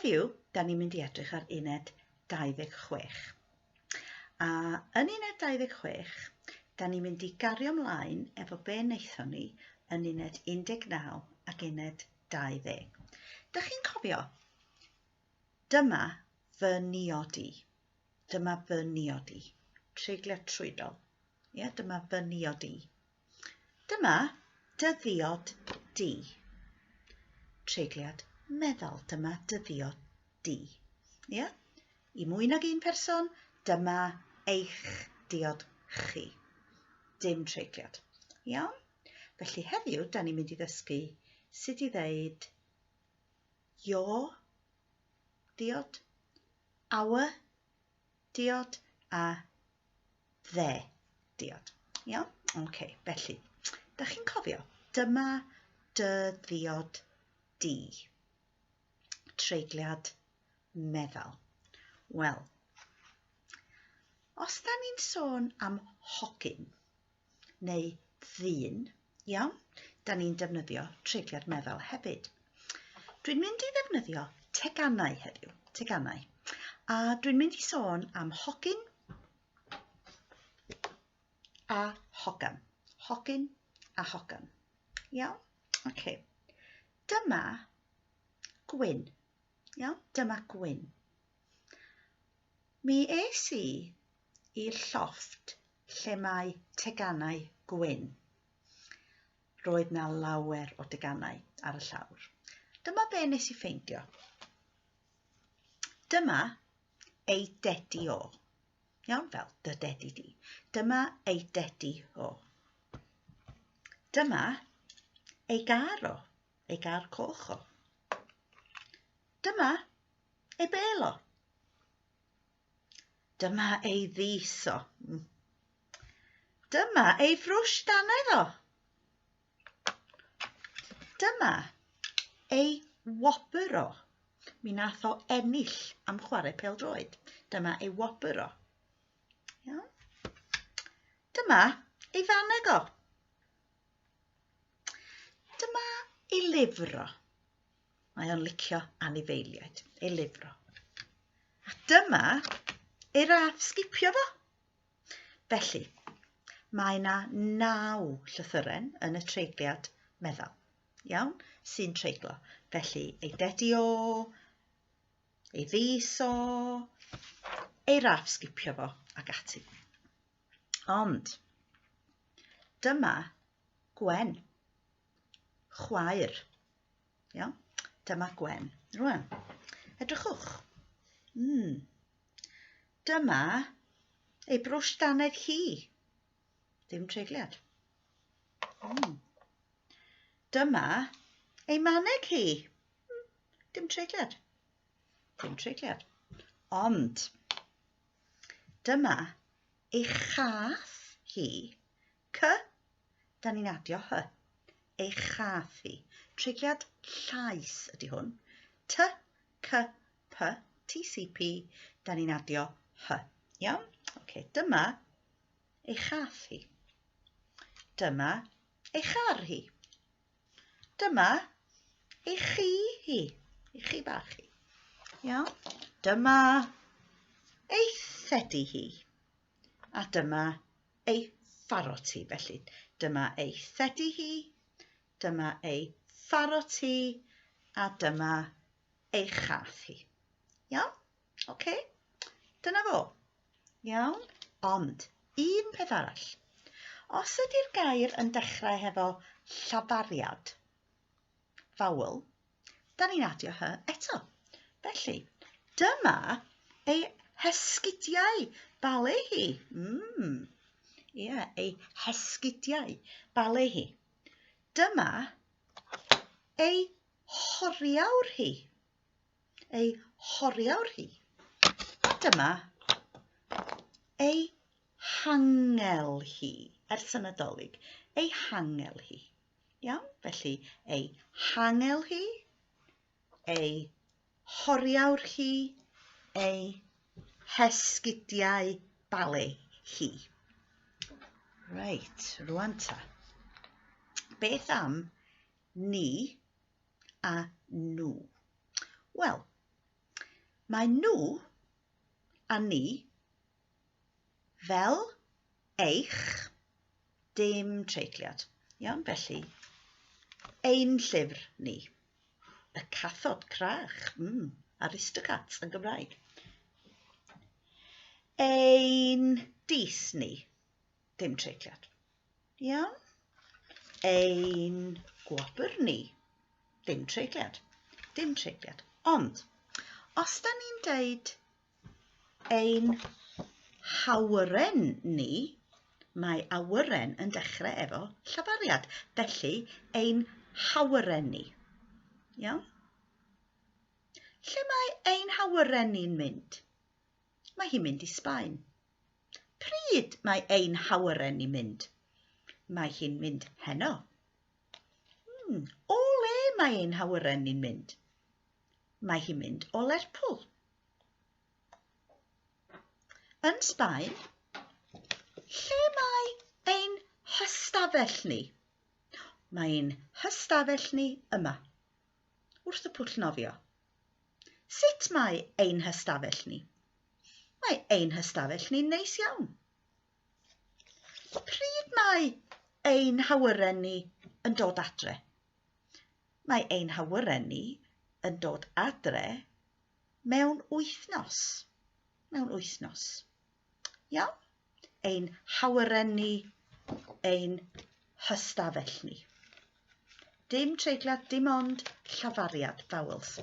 Heddiw, da ni'n mynd i edrych ar uned 26. A yn uned 26, da ni'n mynd i gario ymlaen efo be wnaethon ni yn uned 19 ac uned 20. Da chi'n cofio? Dyma fy niod i. Dyma fy niod i. Treigliad trwydol. Ie, dyma fy niod i. Dyma dy ddiod di. Treigliad meddal, dyma dy ddiod di. Ie? I mwy nag un person, dyma eich diod chi. Dim treigliad. Iawn? Felly heddiw, da ni'n mynd i ddysgu sut i ddeud your diod, our diod a dde diod. Iawn? Oce, felly, da chi'n cofio, dyma dy ddiod di. Treigliad meddal. Wel, os da ni'n sôn am hogyn neu ddyn, iawn, da ni'n defnyddio treigliad meddal hefyd. Dwi'n mynd i ddefnyddio teganau heddiw, teganau. A dwi'n mynd i sôn am hogyn a hogan. Hogyn a hogan. Iawn? Oce. Okay. Dyma Gwyn. Iawn? Dyma Gwyn. Mi es i i'r llofft lle mae teganau Gwyn. Roedd na lawer o deganau ar y llawr. Dyma be nes i ffeindio. Dyma ei dedi o. Iawn, fel dy dedi di. Dyma ei dedi o. Dyma ei gar o, ei gar coch o. Dyma ei bel o. Dyma ei ddis o. Dyma ei frwsh dannedd o. Dyma ei wobr o. Mi nath o ennill am chwarae pêl-droed. Dyma ei wobr o. Iawn? Dyma ei faneg o. Dyma ei lyfr o. Mae o'n licio anifeiliaid, ei lyfr o. A dyma ei raff sgipio fo. Felly, mae yna naw llythyren yn y treigliad meddal, iawn, sy'n treiglo. Felly, ei dedi o, ei ddis o, ei raff sgipio fo, ac ati. Ond, dyma Gwen, chwaer. Iawn, dyma Gwen. Rwan, edrychwch. Dyma ei brwsh dannedd hi. Dim treigliad. Dyma ei maneg hi. Dim treigliad. Dim treigliad. Ond, dyma ei chath hi. C, da ni'n adio hy. Ei chath hi. Treigliad llais ydy hwn. T, C, P, T, C, P, da ni'n adio hy. Iawn? Oce, dyma ei chath hi. Dyma ei char hi. Dyma ei chi hi. Ei chi bach hi. Iawn? Dyma ei thedi hi. A dyma ei pharot hi. Felly, dyma ei thedi hi, dyma ei pharot hi, a dyma ei chath hi. Iawn? Oce? Okay. Dyna fo. Iawn? Ond, un peth arall. Os ydy'r gair yn dechrau hefo llafariad, vowel, da ni'n adio hy eto. Felly, dyma ei hesgidiau bale hi. Ie, yeah, ei hesgidiau bale hi. Dyma ei horiawr hi. Ei horiawr hi. A dyma ei hangel hi. Ers y Nadolig, ei hangel hi. Iawn? Felly, ei hangel hi, ei horiawr hi, ei hesgidiau bale hi. Reit, rwan ta. Beth am ni a nhw? Wel, Mae nhw a ni fel eich dim treigliad. Iawn, felly, ein llyfr ni. Y cathod crach, aristocats yn Gymraeg. Ein dis ni, dim treigliad. Iawn? Ein gwobr ni, dim treigliad. Dim treigliad. Ond, os da ni'n deud ein hawyren ni, mae awyren yn dechrau efo llafariad. Felly, ein hawyren ni. Iawn? Lle mae ein hawyren ni'n mynd? Mae hi'n mynd i Sbaen. Pryd mae ein hawyren ni'n mynd? Mae hi'n mynd heno. O le mae ein hawyren ni'n mynd? Mae hi'n mynd o Lerpwl. Yn Sbaen, lle mae ein hystafell ni? Mae ein hystafell ni yma, wrth y pwll nofio. Sut mae ein hystafell ni? Mae ein hystafell ni'n neis iawn. Pryd mae ein hawyren ni yn dod adre? Mae ein hawyren ni yn dod adre mewn wythnos. Mewn wythnos. Iawn? Ein hawyren ni, ein hystafell ni. Dim treiglad, dim ond llafariad, vowels.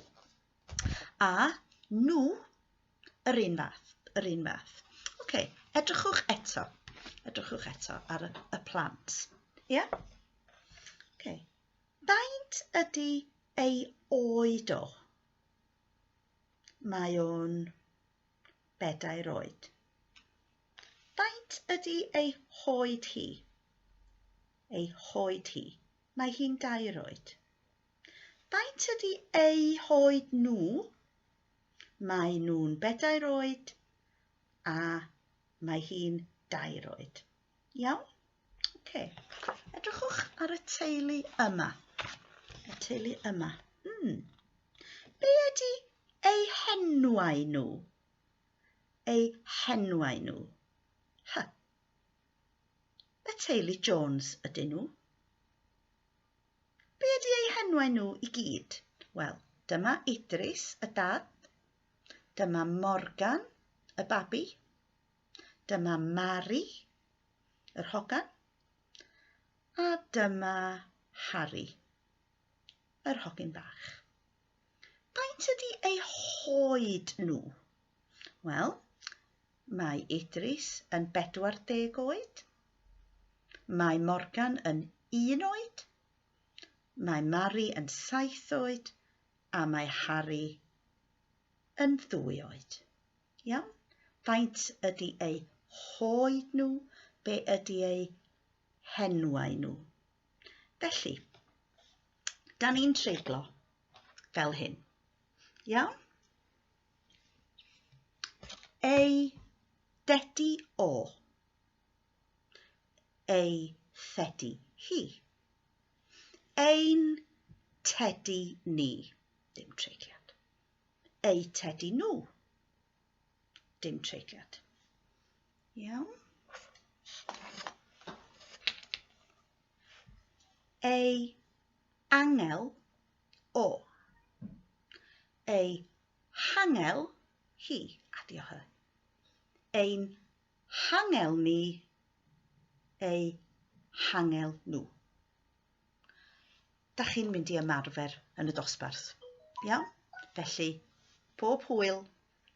A nhw, yr un fath, yr un fath. Oce, okay, edrychwch eto. Edrychwch eto ar y, y plant. Ie? Yeah? Okay. Faint ydy ei oed o? Mae o'n bedair oed. Faint ydy ei hoed hi? Ei hoed hi. Mae hi'n dair oed. Faint ydy eu hoed nhw? Mae nhw'n bedair oed a mae hi'n dair oed. Iawn? Oce. Edrychwch ar y teulu yma. Y teulu yma. Be ydy eu henwau nhw? Eu henwau nhw. Hy. Y teulu Jones ydyn nhw. Be ydy eu henwau nhw i gyd? Wel, dyma Idris, y dad. Dyma Morgan, y babi. Dyma Mari, yr hogan. A dyma Harry, yr hogyn bach. Faint ydy eu hoed nhw? Wel, mae Idris yn 40 oed. Mae Morgan yn 1 oed. Mae Mari yn 7 oed. A mae Harry yn 2 oed. Iawn? Faint ydy eu hoed nhw? Be ydy eu henwau nhw? Felly, da ni'n treiglo fel hyn. Iawn? Ei dedi o. Ei thedi hi. Ein tedi ni. Dim treigliad. Eu tedi nhw. Dim treigliad. Iawn. Ei angel o. Ei hangel hi. Adio hy. Ein hangel ni. Ei hangel nhw. Da chi'n mynd i ymarfer yn y dosbarth. Iawn? Felly, pob hwyl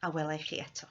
a welai chi eto.